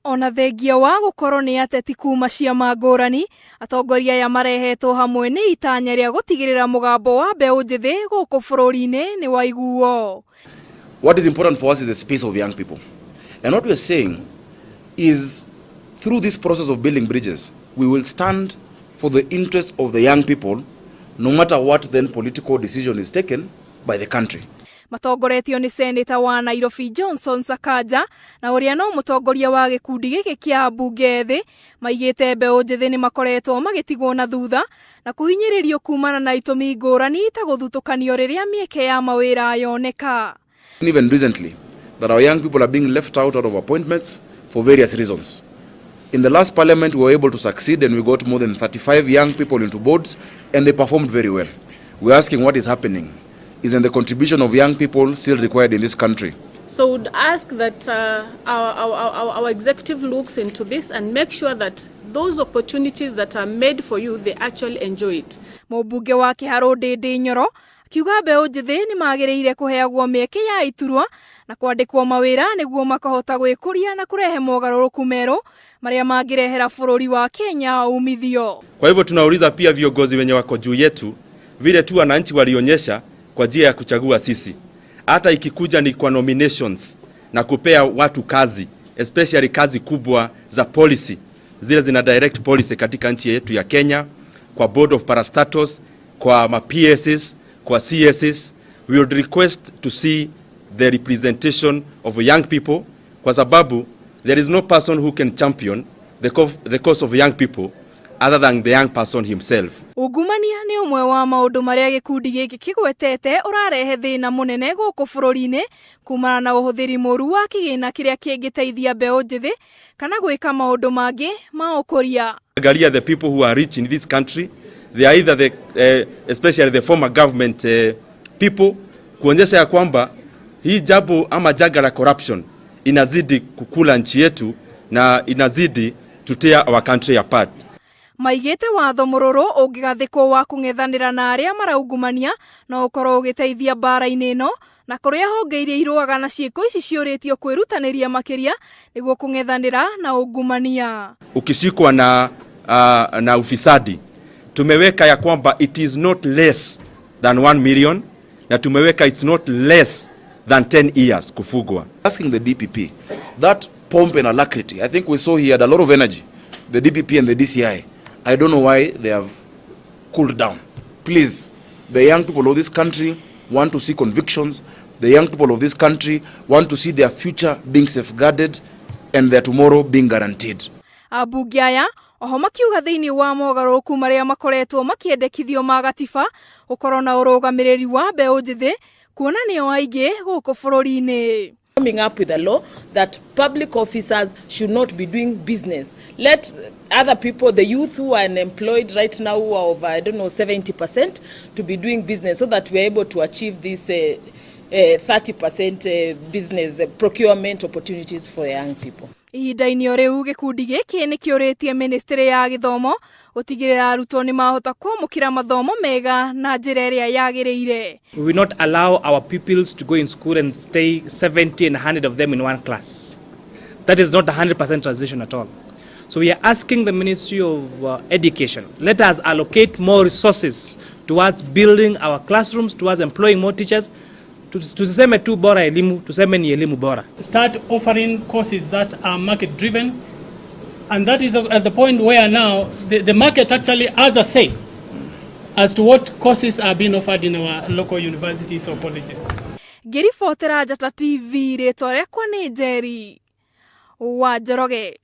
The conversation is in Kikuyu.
Ona thengia wa gũkorwo nĩ ateti kuma ciama ngũrani, atongoria aya marehetwo hamwe nĩ itanya rĩa gũtigĩrĩra mũgambo wa mbeũ njĩthĩ gũkũ bũrũri-inĩ nĩ waiguo. What is important for us is the space of young people. And what we are saying is, through this process of building bridges, we will stand for the interest of the young people, no matter what then political decision is taken by the country. Matongoretio nĩ seneta wa Nairobi Johnson Sakaja na ũrĩa no mũtongoria wa gĩkundi gĩkĩ kĩa ambunge ethĩ, maigĩte mbeũ njĩthĩ nĩ makoretwo magĩtigwo na thutha na kũhinyĩrĩrio kumana na itũmi ngũrani ta gũthutũkanio rĩrĩa mĩeke ya mawĩra yoneka. Even recently, that our young people are being left out of appointments for various reasons. In the last parliament, we were able to succeed and we got more than 35 young people into boards and they performed very well. We're asking, what is happening? Isn't the contribution of young people still required in this country? So we'd ask that our executive looks into this and make sure that those opportunities that are made for you, they actually enjoy it. Mũmbunge wa Kĩharũ Ndĩndĩ Nyoro akiuga mbeũ njĩthĩ nĩ magĩrĩire kũheagwo mĩeke ya iturwa na kwandĩkwo mawĩra nĩguo makahota gwĩkũria na kũrehe mogarũrũku merũ marĩa mangĩrehera bũrũri wa Kenya umithio. Kwa hivyo tunauliza pia viongozi wenye wako juu yetu, vile tu wananchi walionyesha kwa njia ya kuchagua sisi, hata ikikuja ni kwa nominations na kupea watu kazi, especially kazi kubwa za policy, zile zina direct policy katika nchi yetu ya Kenya, kwa board of parastatals, kwa ma PSs, kwa CSs, we would request to see the representation of young people, kwa sababu there is no person who can champion the cause of young people other than the young person himself. Ungumania nĩ ũmwe wa maũndũ marĩa gĩkundi gĩkĩ kĩgwetete ũrarehe thĩna mũnene gũkũ bũrũri-inĩ kumana na ũhũthĩri mũru wa kĩgĩna kĩrĩa kĩngĩteithia mbeũ njĩthĩ kana gwĩka maũndũ mangĩ ma ũkũria. Angalia the people who are rich in this country, they are either especially the former government people, kuonyesha ya kwamba hii jambo ama janga la corruption inazidi kukula nchi yetu na inazidi to tear our country apart. Maigĩte watho mũrũrũ ũngĩgathĩkwo wa kũng'ethanĩra na arĩa maraungumania no ũkorwo ũgĩteithia mbara-inĩ ĩno, na kũrĩa honge iria irũaga na ciĩko ici ciũrĩtio kwĩrutanĩria makĩria nĩguo kũng'ethanĩra na ungumania. Ukishikwa na ufisadi, tumeweka ya kwamba it is not less than 1 million na tumeweka it's not less than 10 years kufungwa. Asking the DPP, that pomp and alacrity, I think we saw he had a lot of energy, the DPP and the DCI. I don't know why they have cooled down. Please, the young people of this country want to see convictions. The young people of this country want to see their future being safeguarded and their tomorrow being guaranteed. Ambunge aya oho makiuga thĩinĩ wa mogarũrũku marĩa makoretwo makĩendekithio ma gatiba gũkorwo na ũrũgamĩrĩri wa mbeũ njĩthĩ kuona nĩo aingĩ gũkũ bũrũri-inĩ. Coming up with a law that public officers should not be doing business. Let other people, the youth who are unemployed right now, who are over, I don't know, 70%, to be doing business so that we are able to achieve this 30% business procurement opportunities for young people. Ihinda-inĩ o rĩu, gĩkundi gĩkĩ nĩ kĩũrĩtie ministry ya gĩthomo gũtigĩrĩra arutwo nĩ mahota kwamũkĩra mathomo mega na njĩra ĩrĩa yagĩrĩire. We will not allow our pupils to go in school and stay 70 and 100 of them in one class. That is not 100% transition at all. So we are asking the Ministry of Education, let us allocate more resources towards building our classrooms, towards employing more teachers. Tusiseme tu bora elimu, tuseme ni elimu bora. Start offering courses that are market driven, and that is at the point where now the market actually has a say as to what courses are being offered in our local universities or colleges. Ngĩribotera Njata TV, rĩtwa rĩakwa nĩ Njeri wa Njoroge.